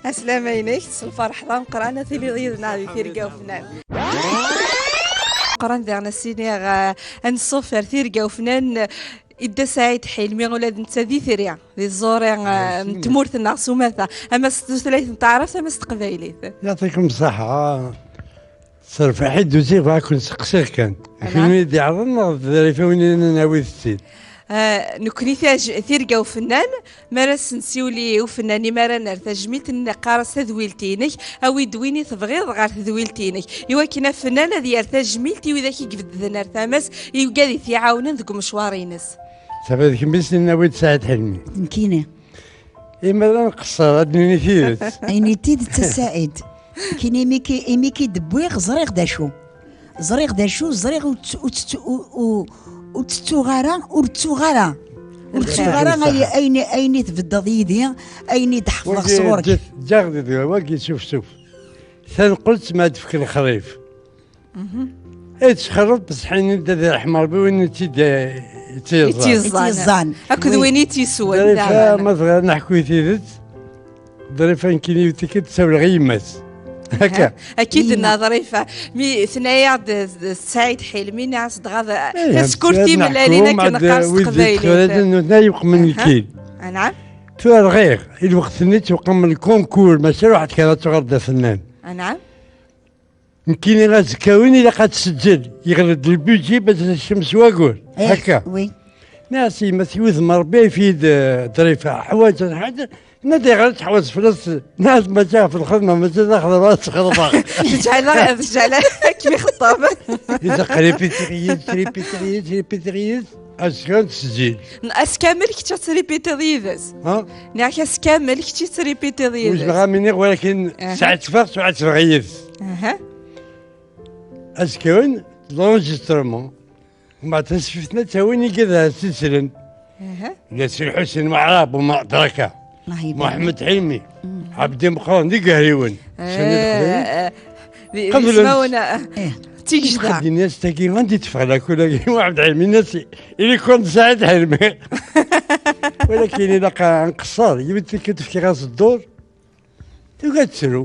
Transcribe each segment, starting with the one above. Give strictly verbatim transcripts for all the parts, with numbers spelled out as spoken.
Aslama-inek, s lferḥ d ameqqran ad tiliḍ yid-neɣ di Tirga Ufennan. Meqqran diɣen ad s-iniɣ, eh, anṣuf ar Tirga Ufennan, Idda Saɛid Ḥilmi, ula d netta d itri, di tẓuri, eh, n tmurt-nneɣ s umata, ama s tutlayt n taɛrabt, ama s teqbaylit. Yɛṭikum ṣṣeḥḥa. Terbeḥ-id usiɣ, bɣa kun-seqsiɣ kan. Ala. Kunwi i d-iɛerḍen neɣ d ḍrifa win i nawi-tt-id? Ah, nekkni taj-, Tirga Ufennan, mi ara s-nsiwel i ufennan, imi ara nerr tajmilt, neqqar-as tadwilt-inek, awi-d win i tebɣiḍ ɣer tedwilt-inek. I wakken afennan ad yerr tajmilt i widak i ibedden ar tama-s, i wigad i t-iɛawnen deg umecwar-ines. Tafat kemm i s-nawi-d Saɛid Ḥilmi? Nekkini. Imi ara nqeṣṣer, ad d-nini tidet. Ini tidet a Saɛid. Kini imi ki, imi ki d-wwiɣ, ẓriɣ d acu. Ẓriɣ d acu, ẓriɣ ur tt-, ur tt-, ur, ur, ur tettuɣ ara, ur ttuɣ ara. Ur ttuɣ ara ay-, ayen, ayen i tbeddeḍ yid-i, ayen i d-ḥefḍeɣ sɣur-k. Wagi ǧǧiɣ, ǧǧiɣ di wagi sufsuf. Tanqult ma d-tefk lexrif. Mhm. Ay txerreḍ, bṣeḥ ini-d ad irḥem Ṛebbi win i tt-id-, i tt-yeẓẓan. I tt-yeẓẓan. I tt-yeẓẓan. Akked win i tt-yeswen. Ḍrifa, daɣen, ma tebɣiḍ ad neḥku tidet, Ḍrifa nekkini yiwet tikkelt ssawleɣ i yemma-s. Akka. Akka i d-tenna Ḍrifa. Mi tenna-yaɣ-d, d Saɛid Ḥilmi, nniɣ-as dɣa d, eh, tasekkurt timellalin akken neqqar s teqbaylit. Wid d-ttwalin nutni ay uqmen lkil. Anɛam. Tura rɣiɣ, i lweqt-nni ttweqqem lkunkur, maca ruḥet kan ad tuɣal d afennan. Anɛam. Nekkini azekka-win ilaq ad tseǧǧel, yeɣli-d lbudji, bas ad teccems wagur. Eh, akka. Oui. Nniɣ-as i yemma-s, wudem Ṛebbi, ayef-iyi-d, eh, Ḍrifa, ḥwaǧeɣ ḥaǧa. Nniɣ-as ayɣer i teḥwaǧeḍ fell-as? Nniɣ-as mačči ɣef lxedma, mačči d axedma ad txedmeɣ. Teǧɛel, teǧɛel akken ixeṭṭeb. Ilaq ripitiɣ yid-s, ripitiɣ yid-s, ripitiɣ yid-s. Azekka n tesjil. N-, ass kamel kečč ad tripitiḍ yid-s. Ha? Nniɣ-ak ass kamel kečč ad tripitiḍ yid-s. Ur zmireɣ ad m-iniɣ, walakin sɛettfeɣ, sɛettfeɣ yid-s. Aha. Azekka-wen, l'enregistrement. Mbeɛd tasfift-nni ad tawin igad ad as-islen. Aha. Ila Si Lḥusin Waɛrab, u ma adraka. Muḥemmed Ḥilmi, Ɛebdi Meqqran, d igehriwen. Eh, eh, d ismawen, eh, d tigejda. Xedin-as tagi, anda i teffeɣ lakul-agi? Waḥed Ḥilmi, nniɣ-as, ili-ken d Saɛid Ḥilmi. Walakin ilaq ad nqeṣṣer, yiwet tikkelt fkiɣ-as ddur, tugi ad tettru.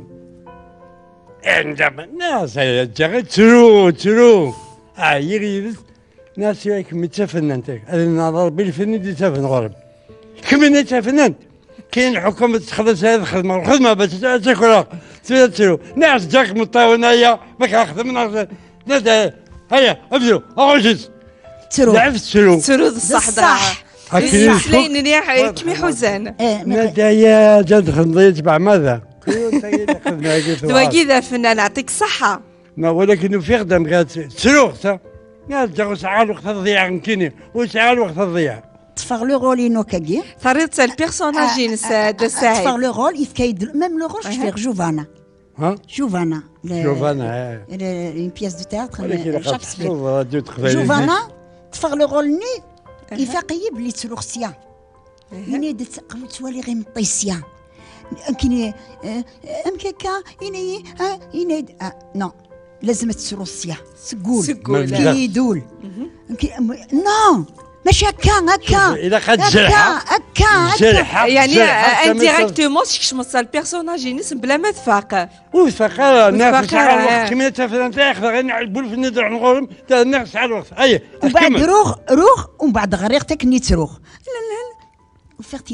Anda ma, nniɣ-as, ay, ǧǧiɣ ad tettru, tettru. Ɛyiɣ yid-s. Nniɣ-as, ay, kemm d tafennant, ay. Ad yennaḍ Ṛebbi lfen i d-ittafen ɣur-m. Kemm i d tafennant. Kayen lḥukuma tessexdam Saɛid, xedmeɣ lxedma bac ad takreɣ. Tura tettru. Nniɣ-as ǧǧiɣ-k meṭṭawen aya, ma k-xedmen, nniɣ-as, aya, abdu, aɣujez. Tettru. Lɛeb tettru. Tettru d ṣṣeḥ, d ṣṣeḥ. Akken i d ṣṣeḥ. Lɛeb, eh, kem iḥuzan. Eh, nniɣ-as aya, ǧǧiɣ-k meṭṭawen aya, tbeɛ mada. Kul tagi d xedma-agi. D wagi d afennan, ɛṭik ṣṣeḥḥa. Ma walakin ufiɣ-d amgad ttruɣ ta. Nniɣ-as ǧǧiɣ, ur sɛiɣ lweqt ad ḍeyɛeɣ nekkini, ur sɛiɣ lweqt ad ḍeyɛeɣ. Ṭṭfeɣ le rôle-inu akkagi. Terriḍ-tt ar le personnage-ines, ah, de Saɛid. Ṭṭfeɣ le rôle, yefka-yi-d, même le rôle, cfiɣ Juvana. Ha? Juvana. Le, Juvana, eh. Le, une pièce de théâtre, walakin Juvana, ṭṭfeɣ le rôle-nni, ifaq-iyi belli ttruɣ sya. Ini-d, ttwaliɣ imeṭṭi sya. Akken, eh, amek akka, ini-yi, ah, ini-d, ah, non. Lazem ad tettruḍ sya. Seg wul. Seg wul. Akken yidul. Akken, non. Mačči akka, akka. Ilaq ad tjerḥeḍ. Akka, akka, akka. Jerḥeɣ, yani, jerḥeɣ, eh, indirectement, tkecmeḍ s le personnage-ines bla ma tfaq. Ur tfaq ara, ur tfaq ara, nniɣ-as sɛiɣ lweqt, eh. Kemmini tafrant, ay xedɣ, in, bulf-nni d-ruḥen ɣur-m, nniɣ-as sɛiɣ lweqt. Ay, umbeɛd ruɣ, ruɣ, umbeɛd ɣriɣ-t akken i ttruɣ. Ufiɣ-t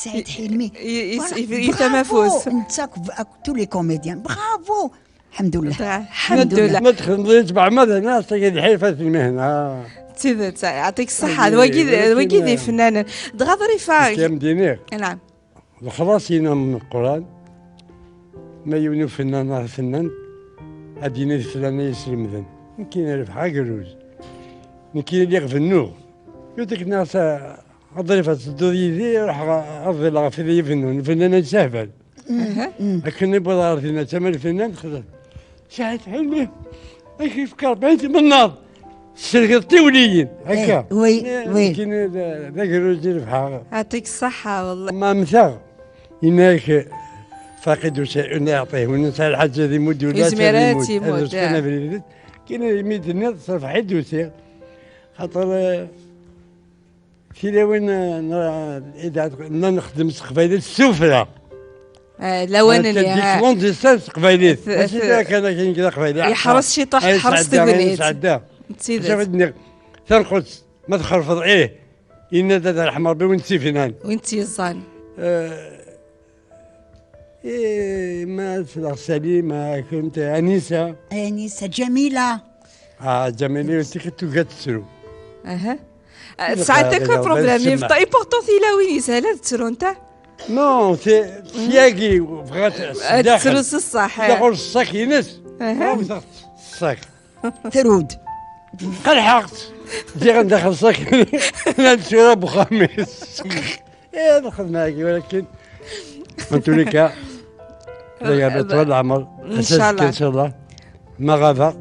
Saɛid Ḥilmi. Voilà. Bravo. Netta ak-, ak-, tous les comédiens. Bravo. Lḥemdullah. Lḥemdullah. Ma txedmeḍ-iyi-tt beɛmada, nniɣ-as tagi d ḥirfat lmihna. D tidet, yeɛṭik ṣṣeḥḥa. D wagi, d wagi d ifennanen. Dɣa Ḍrifa. Lexlaṣ-inu ameqqran, ma yiwen ufennan neɣ tafennant, ad d-yini d flan ay islemden. Nekkini rebḥeɣ agerruj. Nekkini lliɣ bennuɣ. Yiwet akken nniɣ-as, a Ḍrifa, ad tedduḍ yid-i, ruḥeɣ ad ḍilleɣ ɣef wid i ibennun. Fennan ad yessehbal. Akken i wwḍeɣ ɣer dinna, tama lfennan, xedmeɣ. Saɛid Ḥilmi, ad k-yefk Rebbi timennaḍ. Tessergeḍ tiwliyin, akka. Eh, oui, oui. Nekkini d, d agerruj i rebḥeɣ. Yeɛṭik ṣṣeḥḥa, wellah. Ma mmteɣ, yenna-ak, faqid u shay'un la yuɛṭih, win yesɛa lḥaǧa ad imudd, ula yezmer ad imudd. Ad yezmer ad imudd, ad yezmer kan abrid. Nekkini imi d-tenniḍ, terbeḥ-id usiɣ. Xaṭer, eh, Tilawin, eh, n-, eh, nna nexdem s teqbaylit s sufra. Eh, lawan-nni, eh, clandestin s teqbaylit. Mačči kan akken deg teqbaylit. Yeḥres ciṭuḥ, ay teḥres tegnit. D tidet. Tanqut, ma txerfeḍ, ih, yenna-d ad rḥem Rebbi win tt-ifnan. Win tt-yeẓẓan. Eh, Eh, ma tleɣ Salima, kumt Anisa. Anisa, Jamila. Ah, Jamila, ur tt-, tugi ad tettru. Aha. Ah, tesɛa akka problème. Et pourtant, tilawin yeshel ad ttrunt, ah? Non, c'est, c'est yagi, bɣat ad tettru s ṣṣeḥ, eh. Ɣur ṣṣak-ines. Aha. Ɣur ṣṣak. Trud. Qelḥeɣ-tt. Ziɣ daxel ṣṣak. La nettura bxamis. Eh, ad nxedmeɣ agi, walakin. En tous les cas, la yaba ṭwal leɛmer. Inchallah. Inchallah. Ma ɣabeɣ.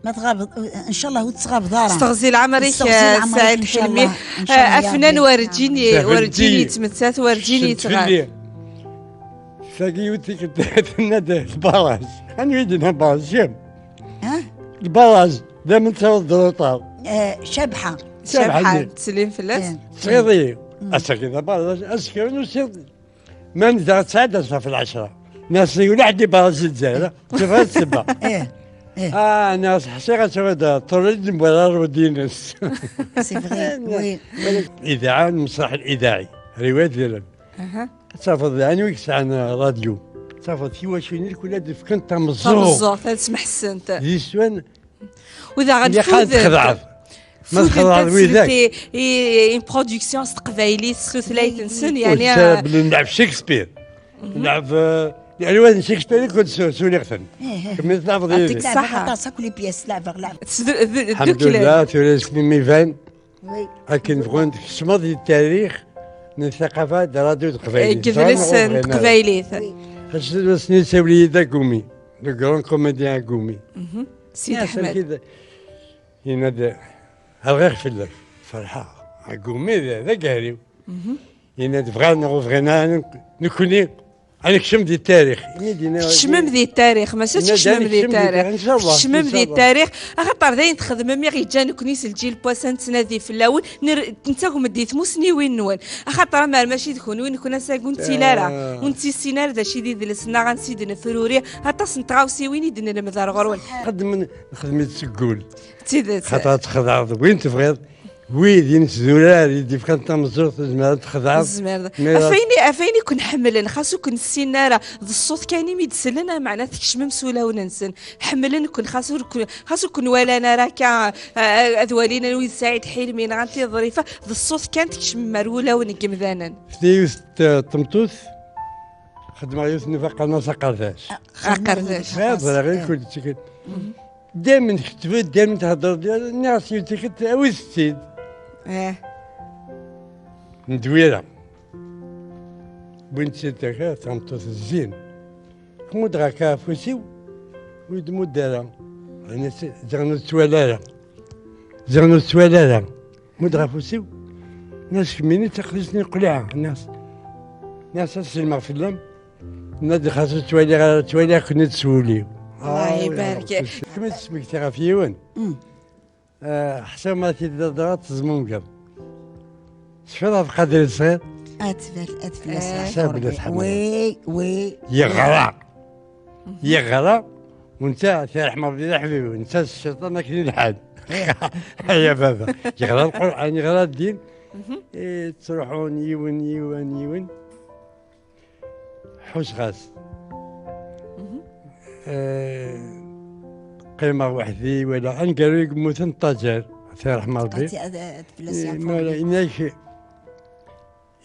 Ma tɣabeḍ, inchallah ur tettɣabeḍ ara. Steɣzi leɛmer-ik, Steɣzi leɛmer-ik, Saɛid Ḥilmi. Inchallah. Inchallah, ya afnan Rabbi. Werǧin, werǧin yettmettat, werǧin yettɣab. Tagi yiwet tikkelt tenna-d lbaraj. Anwa i d-yenna lbaraj? Kemm. Ha? Lbaraj, d amen taweḍ d rotar. Eh, Cabḥa. Cabḥa, Cabḥa-nni. Ttsellim fell-as. Eh. Tesɣiḍ-iyi. Mm. Ass-agi d abaraj, azekka ur nusiɣ. Ma nezdeɣ tesɛa-d ass ɣef lɛecra. Nniɣ-as ula ḥedd ibaraj i Lezzayer, tebɣa ssebba. Eh, eh. Ah, nniɣ-as ḥṣiɣ ad tawiḍ ṭṭulal d-newwara rudi-ines. C'est vrai, oui. Idaɛa, msraḥ l-idaɛi, riwayat d-irem. Aha. Ad tafeḍ d anwi yesɛan radyu. Ad tafeḍ tiwacin-ik ula d-fkent tameẓẓuɣt. Tameẓẓuɣt, ad smeḥsent. Di swan. U daɣen fudent. Txedɛeḍ. Ma fudent txedɛeḍ ad widak. Sent i, i, i production s teqbaylit, s tutlayt-nsen, ur yeɛni, ur ttara belli nleɛb Shakespeare. Mhm. Nleɛb, eh, alwad n Shakespeare i kent s-, suliɣ-ten. Eh, eh. Kemmel tleɛbeḍ yid-i. Yɛṭik ṣṣeḥḥa. Aṭas akk les pièces leɛbeɣ, leɛbeɣ. Teddu-, d-, dduklen. Alḥemdulillah, tura isem-im iban. Oui. Akken bɣun tkecmeḍ di tarix n ttaqafa d radio teqbaylit. Eh, deg yidles n teqbaylit. Oui. Ass-nni sawel-iyi-d Agumi, le grand comédien Agumi. Mhm. Sidi Ḥmed. Yenna-d, rɣiɣ fell-ak. Ferḥeɣ. Agumi d, d agehriw. Mhm. Yenna-d, bɣan neɣ ur bɣin ara, nek-, nekni Ad nekcem di tarix. Imi d-yenna-, tkecmem di tarix, maca ad tkecmem di tarix. Tkecmem di tarix, axaṭer d ayen txedmem i ɣ-yeǧǧan nekni s lǧil n wass-a nettnadi fell-awen, ner-, nettagem-d di tmusniwin-nwen. Axaṭer amer mačči d kunwi, nekni ass-agi ur nettil ara, ur nettissin ara d acu i d idles-nneɣ, ansi d-nefruri, aṭas n tɣawsiwin i d-nelmed ar ɣur-wen. Xedmen, nexdem-it seg wul. D tidet. Xaṭer ad txedɛeḍ win tebɣiḍ, wid i nesdurar i d-ifkan tameẓẓuɣt, tezmer ad txedɛeḍ. Tezmer. Mi ara ɣef ayen i, ɣef ayen i ken-ḥemmlen, xas ur ken-ssinen ara, d ṣṣut kan imi d-sellen, meɛna tkecmem s ulawen-nsen. Ḥemmlen-ken, xas ur ken-, xas ur ken-walan ara akka, a-, a-, ad walin anwi d Saɛid Ḥilmi, neɣ anti d Ḍrifa, d ṣṣut kan tkecmem ar wulawen n yemdanen. Tella yiwet n tmeṭṭut, xedmeɣ yiwet n lbaqa n Mass Aqerdac. Aqerdac. Ẓriɣ i kul tikkelt. Daymen tketbeḍ, daymen theddreḍ, nniɣ-as yiwet tikkelt, awit-tt-id. Eh. N Dwira. Wwin-tt-id akka, tameṭṭut zzin. Tmudd ɣer akka afus-iw, ur yi-d-tmudd ara. Ziɣen ur tettwali ara. Ziɣen ur tettwali ara. Tmudd ɣer afus-iw. Nniɣ-as kemmini d taqlizt n iqliɛa. Nniɣ-as, nniɣ-as ad sellmeɣ fell-am. Nna-d xas ur ttwaliɣ ara, ttwaliɣ-ken-id s wul-iw. Allah ibarek. Kemm i tesmekti ɣef yiwen. Mm. Ah, ḥṣiɣ ma t-id-dadreɣ ad tezmumgeḍ. Tecfiḍ ɣef Qadir Lṣɣir? Ad tbal, ad fell-as. Eh. Ḥṣiɣ belli tḥemmleḍ. Oui, oui. Yeɣra. Mhm. Yeɣra. Netta, tireḥma Rebbi d aḥbib, netta s cciṭan akken i lḥal. Eh. Ay a baba. Yeɣra Lqur'an, yeɣra ddin. Mhm. Eh, ttruḥun yiwen, yiwen, yiwen. Ḥusseɣ-as. Mhm. Eh, qqimeɣ weḥd-i, wala aneggaru i yemmuten ṭṭajer, ad t-yerḥem Rebbi. Ad, ad, ad fell-as yeɛfu Rebbi. Yenna-k,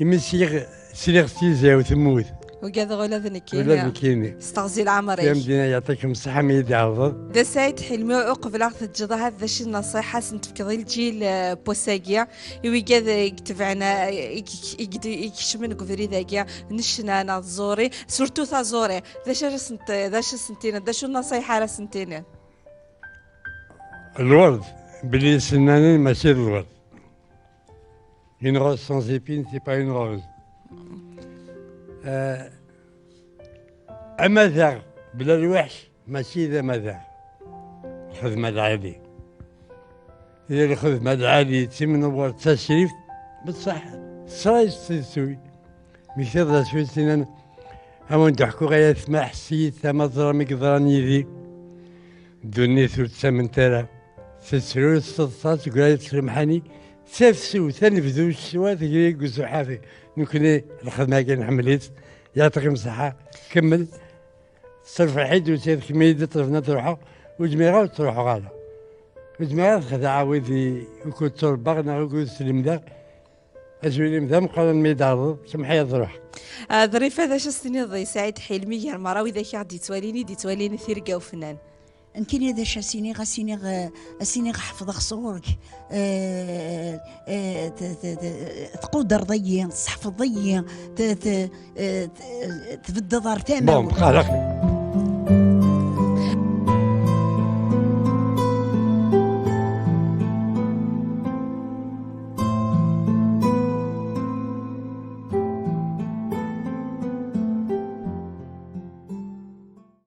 imi sliɣ, sliɣ s tizi-w temmut. Ugadeɣ ula d nekkini. Ula d nekkini. S teɣzi n leɛmer-ik. Tamdina, yeɛṭikem ṣṣeḥḥa mi yi-d-tɛawdeḍ. D Saɛid Ḥilmi, uqbel ad ɣ-teǧǧeḍ ahat d acu n nnṣiḥa ad sen-tefkeḍ i lǧil, eh, n wass-agi? I wigad i itebɛen, i, i, i, i ikecmen deg ubrid-agi n ccna neɣ tẓuri, surtout taẓuri, d acu ara sent-, d acu ad sent-tiniḍ, d acu n nnṣayeḥ ara sent-tiniḍ? Lwerd, belli isennanen mačči d lwerd. Une rose sans épines, c'est pas une rose. Euh, amadaɣ bla lweḥc, mačči d amadaɣ. Lxedma lɛali. Di lxedma lɛali d timnewwert d tasrift, beṣṣeḥ tesra-yas tedsuy. Mi ktiḍ d acu i s-inan, a wen-d-ḥkuɣ ay atma, ḥess-iyi-d tama, ẓer mi yeḍran yid-i. Ddunit ur ttamen ara, tettru s teḍsa, teggra-yas lemḥani, tafsut, anebdu, ccwa, tegri deg usuḥafi. Nekni lxedma-agi nḥemmel-itt, yeɛṭikem ṣṣeḥḥa, kemmel. Ṣṣerf lḥid u sɛid kemmini d-ṭṭelben ad ruḥeɣ, ur zmireɣ ad ttruḥeɣ ara. Ur zmireɣ ad xedɛeɣ wid i ukud ttrebbaɣ neɣ ukud slemdeɣ. Azul-im d ameqqran mi d-tɛerḍeḍ, semḥ-iyi ad ruḥeɣ. Ah, Ḍrifa, d acu s-tiniḍ i Saɛid Ḥilmi gar merra wid ak aɣ-d-yettwalin i d-yettwalin tirga ufennan? Nekkini d acu as-iniɣ, as-iniɣ, eh, as-iniɣ ḥefḍeɣ sɣur-k, eh, eh, t- t- t- tqudreḍ-iyi, tesseḥfḍeḍ-iyi, t- t- eh, t- tbeddeḍ ar tama. Bon, xalax.